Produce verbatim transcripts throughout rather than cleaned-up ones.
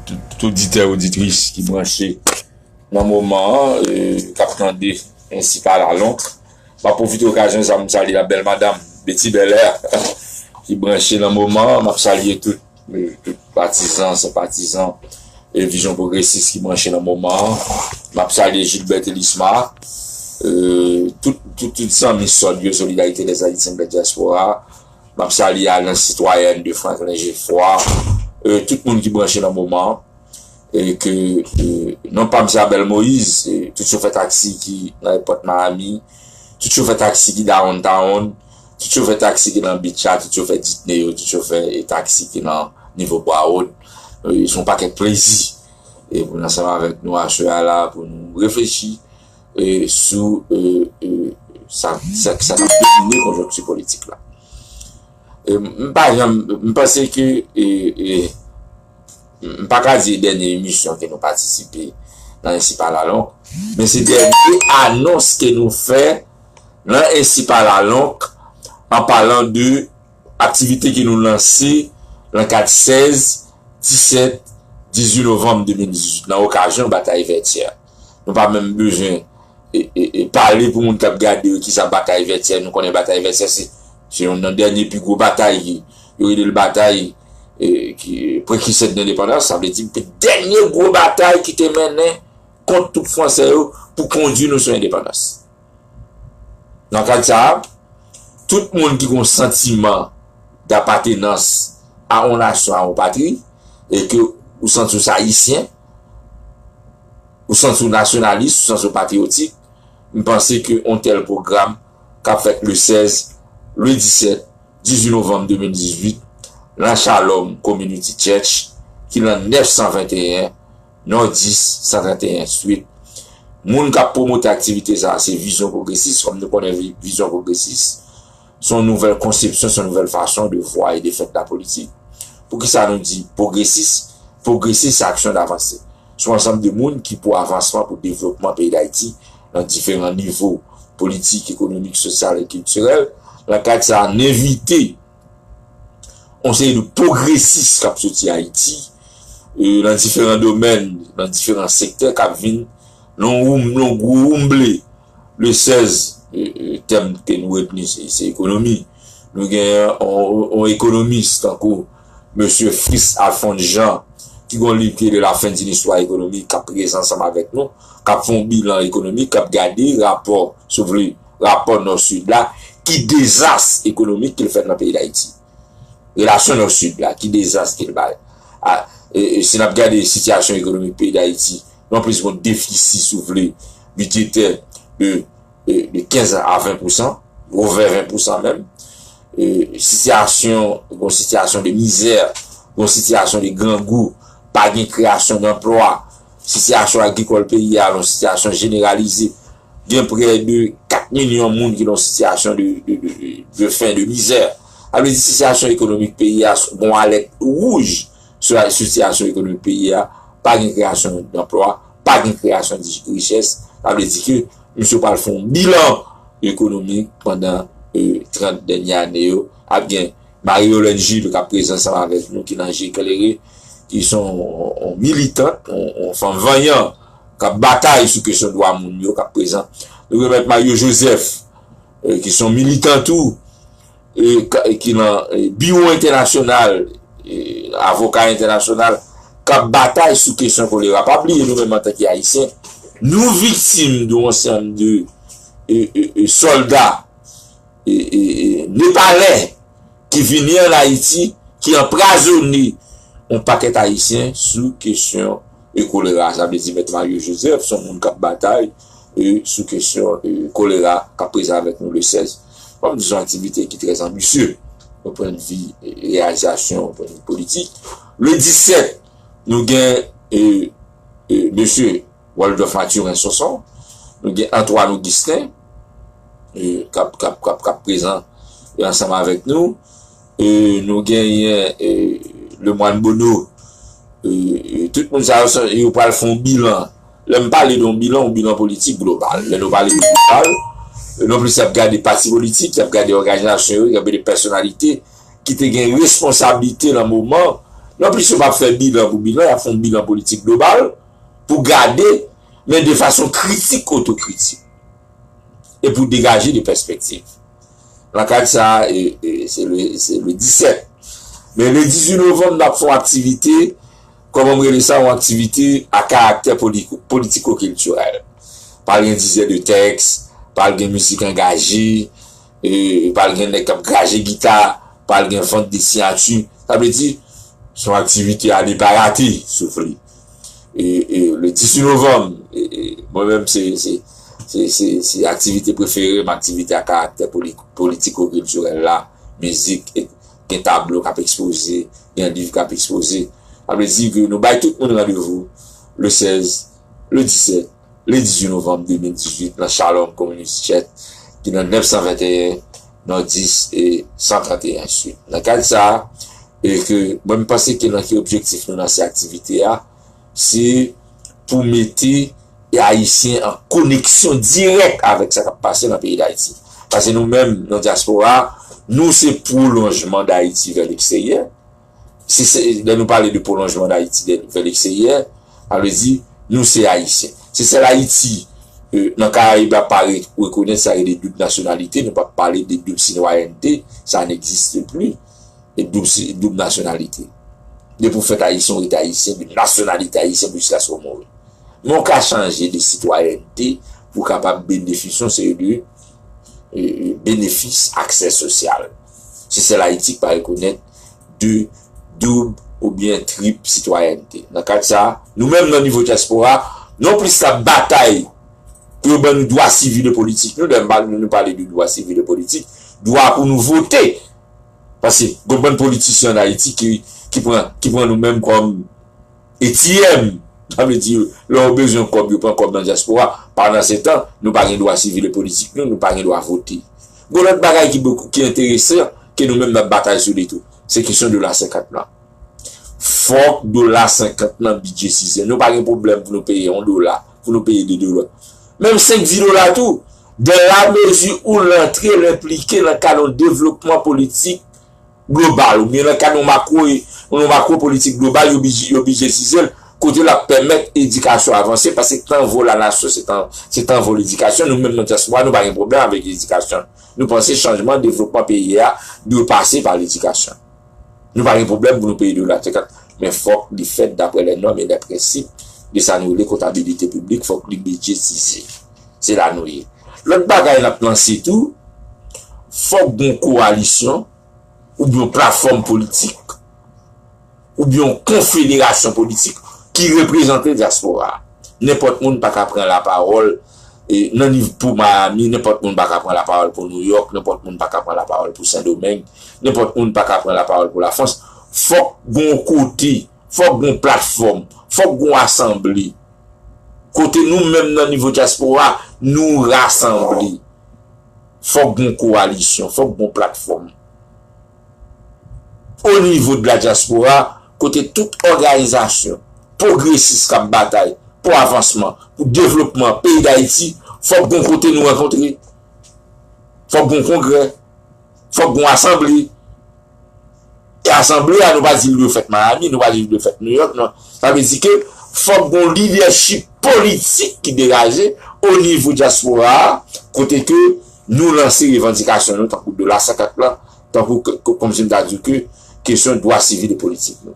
tout, tout oditè, oditris ki branche nan moman an, e, k ap tande Ensi Pale Alonk. M ap pwofite okazyon sa pou m salye la bèl madanm Betty Bèlè ki branche nan moman an. M ap salye tout, e, tout patizan, senpatizan, e, Vizyon Pwogresis ki branche nan moman an. M ap salye Gilbert Elisma, e, tout, tout, tout zanmi sòd yo, Solidarité des Haïtiens de la Diaspora. M ap salye Alliance Citoyenne de Franklin Geffrard, e, tout moun ki branche nan moman an, e ke, e, non pa m se Abel Moïse, e, tout chofè taksi ki nan èpòt Miami, tout chofè taksi ki downtown, tout chofè taksi ki nan beach la, tout chofè Didney yo, tout chofè, e, taksi ki nan nivo Broward, e, se yon pakèt plezi, e, pou n ansanm avèk nou aswè a la, pou nou reflechi, e, sou, e, e, sa, sa, sa k ap domine konjonkti politik la. E, m pa janm, m panse ke, e, e, m pa ka di dènye emisyon ke nou patisipe nan Ensi Pale Alonk, men se dènye anons ke nou fè nan Ensi Pale Alonk, an palan de aktivite ke nou lanse nan kad sèz, disèt, dizuit novanm de mil dizuit, nan okazyon batay Vètyè. Nou pa menm bezwen e, e, e, pale pou moun k ap gade yo kisa batay Vètyè. Nou konnen batay Vètyè se, se youn nan dènye pi gwo batay ki, yo rele l batay, e, ki, prekisè de lendepandans, sa vle di dènye gwo batay ki te mennen kont twoup fransè yo pou kondui nou sou endepandans. Nan kad sa a, tout moun ki gen yon santiman dapatenans a yon nasyon, a yon patri, e ke ou santi w se ayisyen, ou santi w nasyonalis, ou santi w patriyotik, m panse ke yon tèl pwogram k ap fèt le sèz, le disèt, dizuit novanm de mil dizuit, nan Shalom Community Church, ki nan nèf san venteyen Nòdis san trannteyen Street. Moun k ap pwomote aktivite sa a se Vizyon Pwogresis, kòm nou konnen Vi-, Vizyon Pwogresis se yon nouvèl konsepsyon, se yon nouvèl fason de voir et de faire de la politique. Poukisa nou di pwogresis? Pwogresis se aksyon davanse. Se yon ansanm de moun ki pou avansman, pou devlopman peyi Dayiti nan diferan nivo politik, ekonomik, sosyal e kiltirèl. Nan kad sa a, n envite yon seri de pwogresis k ap soti Ayiti, e, nan diferan domèn, nan diferan sektè k ap vin nan yon woum-, nan yon gwo woumble le sèz, e, e, tèm ke nou retni se, se ekonomi. Nou gen yon, yon, yon ekonomis tankou mesye Fritz Alphonse Jean, ki gen yon liv ki rele La fin d'une histoire économique, k ap prezan ansanm avèk nou, k ap fè yon bilan ekonomik, k ap gade rapò, si w vle, rapò Nò-Sid la, ki dezas ekonomik ke l fèt nan peyi Dayiti. Relasyon Nò-Sid la, ki dezas ke l bay. A, e, e, si n ap gade sitiyasyon ekonomik peyi Dayiti, non plis gen yon defisi, si w vle, bidjetè de, de, de kenz a ven pousan, gwo vè ven pousan menm. E, sitiyasyon, gen yon sitiyasyon de mizè, gen yon sitiyasyon de grangou, pa gen kreyasyon danplwa, sitiyasyon agrikòl peyi a, yon sitiyasyon jeneralize. Gen prè de kat milyon moun ki nan sitiyasyon de, de, de, de, de fen, de mizè. Sa vle di sitiyasyon ekonomik peyi a, bon, alèt wouj sou la, sou sitiyasyon ekonomik peyi a. Pa gen kreyasyon danplwa, pa gen kreyasyon di richès. Sa vle di ke misye pral fè yon bilan ekonomik pandan, e, trant dènye ane yo. Ap gen Marie Yolène Gilles k ap prezan ansanm avèk nou, ki nan Je Klere, ki se yon, yon militant, yon, yon fanm vanyan, k ap batay sou kesyon dwa moun yo, k ap prezan. Nou gen Mèt Mario Joseph, e, ki se yon militan tou, e, ka, e, ki nan, e, biwo entènasyonal, e, avoka entènasyonal, k ap batay sou kesyon kolera. Pa bliye, nou menm antanke Ayisyen, nou viktim de yon ansanm de, e, e, e, sòlda, e, e, e, nepalè ki vini ann Ayiti, ki anprazone yon pakèt Ayisyen sou kesyon, e, kolera. Sa vle di Mèt Mario Joseph se yon moun k ap batay, e, sou kesyon, e, kolera, k ap prezan avèk nou le sèz. Fò m di se yon aktivite ki trè anbisye, yon pwennvi, e, reyalizasyon, yon pwennvi politik. Le disèt, nou gen, e, e, mesye Waldorf Mathurin Sonson, nou gen Antoine Augustin, e, k ap, k ap, k ap, k ap prezan, e, ansanm avèk nou. E, nou genyen, e, Lemoine Bonneau. E, e, tout moun sa yo, se, yo pral fè yon bilan. Lè m pale de yon bilan, yon bilan politik global. Lè nou pale de global, e, non plis y ap gade pati politik, y ap gade òganizasyon yo, y ap gade pèsonalite ki te gen responsablite nan moman Non plis yo p ap fè bilan pou bilan, y ap fè yon bilan politik global pou gade, men de fason kritik, otokritik, e pou degaje de pèspektiv. Nan kad sa, e, e, se le, se le disèt. Men le dizuit novanm, n ap fè yon aktivite, kòman m rele sa, yon aktivite a karaktè poli-, politikokiltirèl. Pral gen dizè de tèks, pral gen mizik angaje, e, pral gen nèg k ap graje gita, pral gen vant de siyati. Sa vle di, se yon aktivite a ne pa rate, si w vle. E, e, le dizuit novanm, e, e, mwen menm, se, se, se, se, se aktivite prefere m, aktivite a karaktè poli-, politikokiltirèl la, mizik, e, gen tablo k ap ekspoze, gen liv k ap ekspoze. Sa vle di ke nou bay tout moun randevou le sèz, le disèt, le dizuit novanm de mil dizuit nan Shalom Community Church ki nan nèf san venteyen Nòdis e san tranteyen Sid. Nan kad sa a, e ke mwen m panse ke nan ki objektif nou nan se aktivite a, se pou mete Ayisyen an koneksyon dirèk avèk sa k ap pase nan peyi Dayiti. Paske nou menm, nan dyaspora, nou se pwolonjman Dayiti vè leksteryè. Se, se, lè nou pale de pwolonjman Dayiti de, vè leksteryè, sa vle di, nou se Ayisyen. Se sèl Ayiti, e, nan Karayib la pa re-, rekonèt sa rele doub nasyonalite, nou p ap pale de doub sitwayènte, sa n'existe plus. E doub si-, doub nasyonalite. Depi w fèt Ayisyen, w rete Ayisyen, de nasyonalite ayisyen pou jiskaske w mouri. Men w ka chanje de sitwayènte pou w kapab benefisye yon seri de, e, e, benefis, aksè sosyal. Se sèl Ayiti k pa rekonèt de doub oubyen trip sitwayènte. Nan kad sa a, nou menm nan nivo dyaspora, non plis n ap batay pou yo ban nou dwa sivil e politik nou, lè m pa-, nou pale de dwa sivil e politik, dwa pou nou vote. Paske gon bann politisyen ann Ayiti ki, ki pran, ki pran nou menm kòm A T M. Sa vle di, lè yo bezwen kòb, yo pran kòb nan dyaspora. Pandansetan, nou pa gen dwa sivil e politik nou, nou pa gen dwa vote. Gon lòt bagay ki bokou, ki enteresan, ke nou menm n ap batay sou li tou. Se kesyon dola senkant lan. Fòk dola senkant lan bidjetize. Nou pa gen pwoblèm pou nou peye yon dola, pou nou peye de dola. Menm senk, dis dola tou, dans la mesure où l antre, l enplike nan kad yon devlopman politik global, oubyen nan kad yon makwo, yon makwo politik global, yo bidje-, yo bidjetize l, kote l ap pèmèt edikasyon avanse, paske tanvò lanasyon, se tan-, se tanvò ledikasyon, nou menm nan dyaspora, nou pa gen pwoblèm avèk edikasyon. Nou panse chanjman, devlopman peyi a dwe pase pa ledikasyon. Nou pa gen pwoblèm pou nou peye dola senkant, men fòk li fèt daprè les normes et les principes de sa nou rele kontabilite piblik, fòk li bidjetize. Se la nou ye. Lòt bagay n ap lanse tou, fòk gon kowalisyon oubyen yon platfòm politik oubyen yon konfederasyon politik ki reprezante dyaspora a. Nenpòt moun pa ka pran lapawòl, e, nan nivo pou Miami, nenpòt moun pa ka pran lapawòl pou New York, nenpòt moun pa ka pran lapawòl pou Sendomeng, nenpòt moun pa ka pran lapawòl pou Lafrans. Fòk gon kote, fòk gon platfòm, fòk gon asanble. Kote nou menm nan nivo dyaspora, nou rasanble. Fòk gon kowalisyon, fòk gon platfòm. O nivo de la dyaspora, kote tout òganizasyon pwogresis k ap batay pou avansman, pou devlopman peyi Dayiti, fòk gon kote nou rankontre. Fòk gon kongrè. Fòk gon asanble. E asanble a, nou pa di l dwe fèt Miami, nou pa di l dwe fèt New York, non. Sa vle di ke fòk gon lidèchip politik ki degaje o nivo dyaspora a, kote ke nou lanse revandikasyon nou, tankou dola senkant lan, tankou ke, ke, kòmsi m ta di w ke kesyon dwa sivil e politik nou.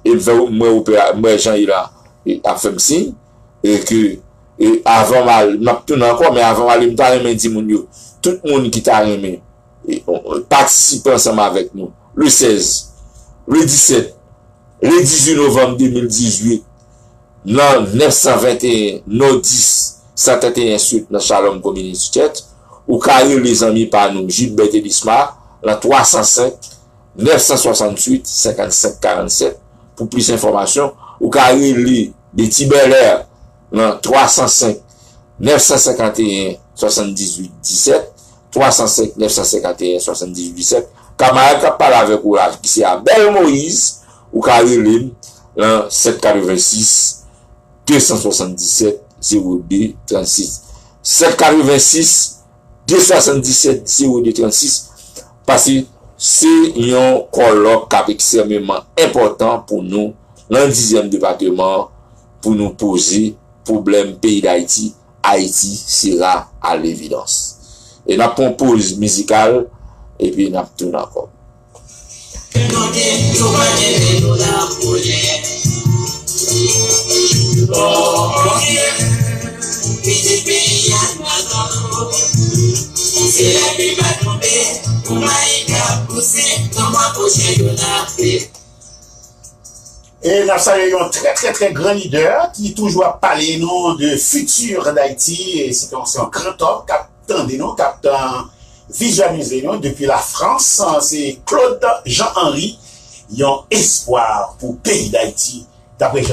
E m fè, m wè opera-, m wè Jean Yves la, e, ap fè m siy, e ke, e avan m al, m ap tounen ankò, men avan m ale, m ta renmen di moun yo, tout moun ki ta renmen, e, patisipe ansanm avèk nou, le sèz, le disèt, le dizuit novanm de mil dizuit, nan nèf san venteyen Nòdis, san tranteyen Swit nan Shalom Community Church, ou ka rele zanmi pa nou, Gilbert Elisma, nan twa san senk, nèf san swasanntuit, senkannsenk karannsèt. Pou plis enfòmasyon, ou ka rele Betty Belair nan twa san senk, nèf san senkanteyen, swasanndizuit disèt, twa san senk, nèf san senkanteyen, swasanndizuit disèt. Kamarad k ap pale avèk ou la, ki se Abel Moïse, ou ka rele m nan sèt katrevensis, de san swasanndisèt, zewo de, trannsis. Sèt katrevensis, de swasanndisèt, zewo de, trannsis. Pase Se yon kòlòk k ap ekstrèmeman enpòtan pou nou nan dizyèm depatman pou nou poze pwoblèm peyi Dayiti. Ayiti sera à l'évidence. E n ap pran yon poz mizikal, epi n ap tounen ankò. E n ap salye yon trè, trè, trè gran lidè ki toujou ap pale nou de futur Dayiti. E se yon, se yon gran tòm k ap tande nou, k ap, euh, vizyalize nou depi Lafrans. Se Claude Jean Henry, yon espwa pou peyi Dayiti, daprè Jean